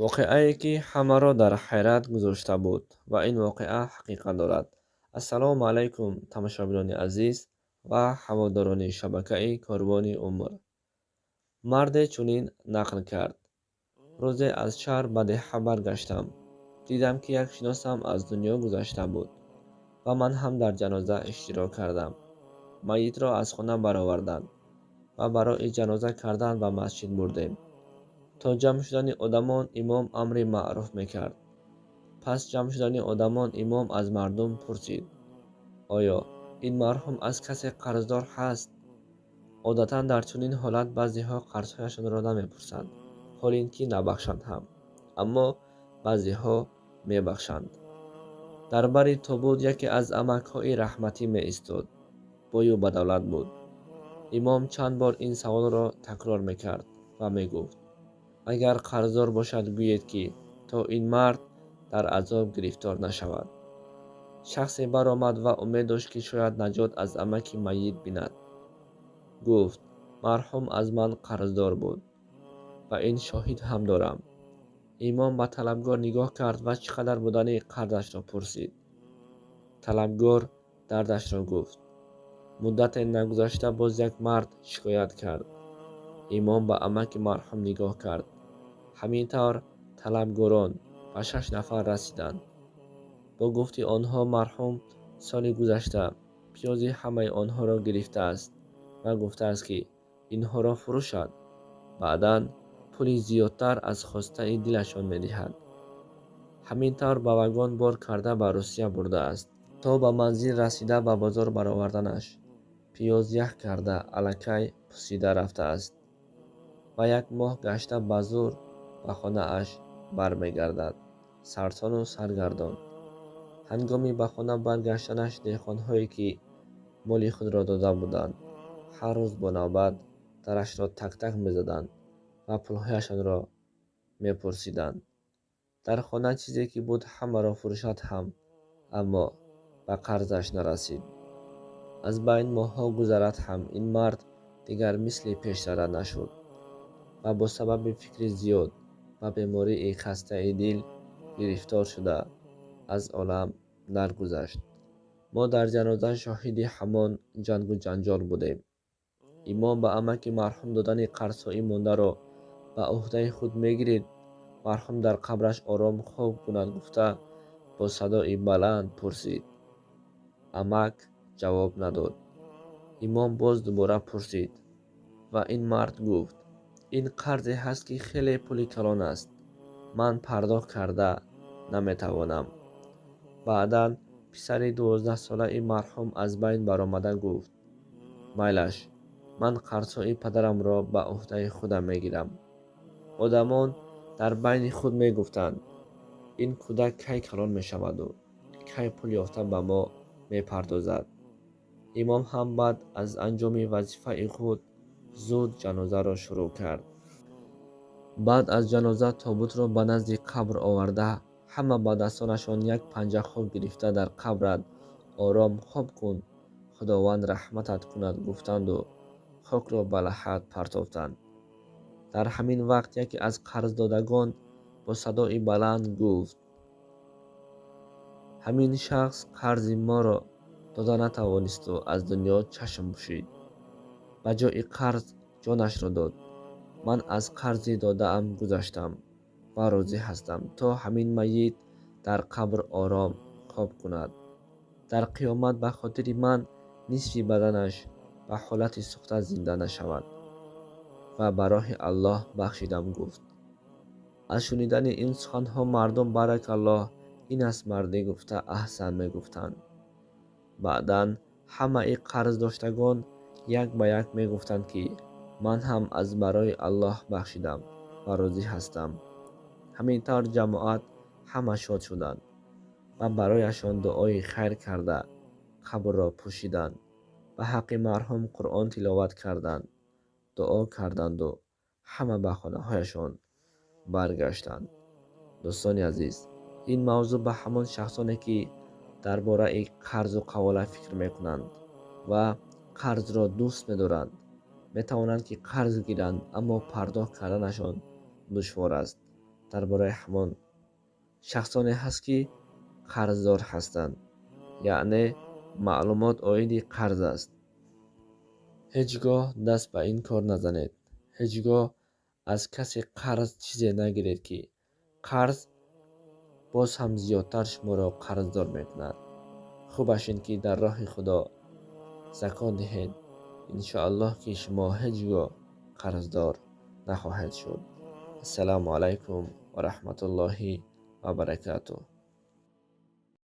Воқеае, ки ҳамаро дар ҳайрат гузошта буд, ва ин воқеа ҳақиқат дорад. Ассалому алайкум, тамошобинони азиз ва ҳаводорони шабакаи Корвони умр. Марде чунин нақл кард: рӯзе аз шаҳр ба деҳа баргаштам. Дидам, ки як шиносам аз дунё гузашта буд ва ман ҳам дар ҷаноза иштирок кардам. Майитро аз хона бароварданд ва барои ҷаноза кардан ба масҷид бурдем. То ҷамъ шудани одамон имом амри маъруф мекард. Пас ҷамъ шудани одамон имом аз мардум пурсид: оё ин марҳум аз касе қарздор ҳаст? Одатан дар чунин ҳолат баъзеҳо қарзҳояшонро намепурсанд, ҳол ин ки набахшанд ҳам, аммо баъзеҳо мебахшанд. Дар бари тобут яке аз амакҳои раҳматӣ меистод. Бою бадавлат буд. Имом чанд бор ин саволро такрор мекард ва мегуфт: агар қарздор бошад, гӯед, ки то ин мард дар азоб гирифтор нашавад. Шахсе баромад ва умед дошт, ки шояд наҷот аз амаки майит бинад. Гуфт: марҳум аз ман қарздор буд ва ин шоҳид ҳам дорам. Имом ба талабгор нигоҳ кард ва чӣ қадар будани қарзашро пурсид. Талабгор дардашро гуфт. Муддате нагузашта боз як мард шикоят кард. Имом ба амаки марҳум нигоҳ кард. Ҳамин тавр талабгорон ба 6 нафар расиданд. Бо гуфти онҳо марҳум соли гузашта пиёзи ҳамаи онҳоро гирифтааст ва гуфтааст, ки инҳоро фурӯшад, баъдан пули зиёдтар аз хостаи дилашон медиҳад. Ҳамин тавр ба вагон бор карда ба Русия бурдааст. То ба манзил расида ба бозор бароварданаш пиёз ях карда аллакай пусида рафтааст ва як моҳ гашта ба зӯр ба хонааш бармегардад, сарсону саргардон. Ҳангоми ба хона баргаштанаш деҳқонҳое, ки моли худро дода буданд, ҳар рӯз бо навбат дарашро так-так мезаданд ва пулҳояшонро мепурсиданд. Дар хона чизе ки буд, ҳамаро фурӯшад ҳам, аммо ба қарзаш нарасид. Аз байн моҳҳо гузарад ҳам, ин мард дигар мисли пештара нашуд ва бо сабаби фикри зиёд ба бемории хастаи дил гирифтор шуда аз олам даргузашт. Мо дар ҷаноза шоҳиди ҳамон ҷангу ҷанҷол будем. Имом ба амаки марҳум додани қарзҳои мондаро ба ӯҳдаи худ мегиред, марҳум дар қабраш ором хоб кунад гуфта бо садои баланд пурсид. Амак ҷавоб надод. Имом боз дубора пурсид ва ин мард гуфт: ин қарзе ҳаст, ки хеле пули калон аст, ман пардохт карда наметавонам. Баъдан писари 12-солаи марҳум аз байн баромада гуфт: майлаш, ман қарзҳои падарамро ба ӯҳдаи худам мегирам. Одамон дар байни худ мегуфтанд: ин кӯдак кай калон мешаваду кай пул ёфта ба мо мепардозад. Имом ҳам баъд аз анҷоми вазифаи худ зуд ҷанозаро шурӯъ кард. Баъд аз ҷаноза тобутро ба назди қабр оварда, ҳама ба дастонашон як панҷа хок гирифта дар қабрат ором хоб кун, Худованд раҳматат кунад гуфтанду хокро ба лаҳад партофтанд. Дар ҳамин вақт яке аз қарздодагон бо садои баланд гуфт: ҳамин шахс қарзи моро дода натавонисту аз дунё чашм пӯшид. Ба ҷои қарз ҷонашро дод. Ман аз қарзи додаам гузаштам ва розӣ ҳастам, то ҳамин майит дар қабр ором хоб кунад. Дар қиёмат ба хотири ман нисфи баданаш ба ҳолати сӯхта зинда нашавад ва ба роҳи Аллоҳ бахшидам гуфт. Аз шунидани ин суханҳо мардум баракаллоҳ, ин аст мардӣ гуфта аҳсан мегуфтанд. Баъдан ҳамаи қарздоштагон як ба як мегуфтанд, ки ман ҳам аз барои Аллоҳ бахшидам ва розӣ ҳастам. Ҳамин тавр ҷамоат ҳама шод шуданд ва барояшон дуои хайр карда қабрро пӯшиданд, ба ҳаққи марҳум Қуръон тиловат карданд, дуо карданду ҳама ба хонаҳояшон баргаштанд. Дӯстони азиз, ин мавзӯъ ба ҳамон шахсоне, ки дар бораи қарзу қавола фикр мекунанд ва қарзро дӯст медоранд, метавонанд, ки қарз гиранд, аммо пардохт карданашон душвор аст. Дар бораи ҳамон шахсоне ҳаст, ки қарздор ҳастанд, яъне маълумот оиди қарз аст. Ҳеҷ гоҳ даст ба ин кор назанед. Ҳеҷ гоҳ аз касе қарз чизе нагиред, ки қарз боз ҳам зиёдтар шуморо қарздор мекунад. Хубаш ин ки дар роҳи Худо закот диҳед. Иншоаллоҳ, ки шумо ҳеҷ гоҳ қарздор нахоҳед шуд. Ассалому алайкум ва раҳматуллоҳи ва баракатуҳ.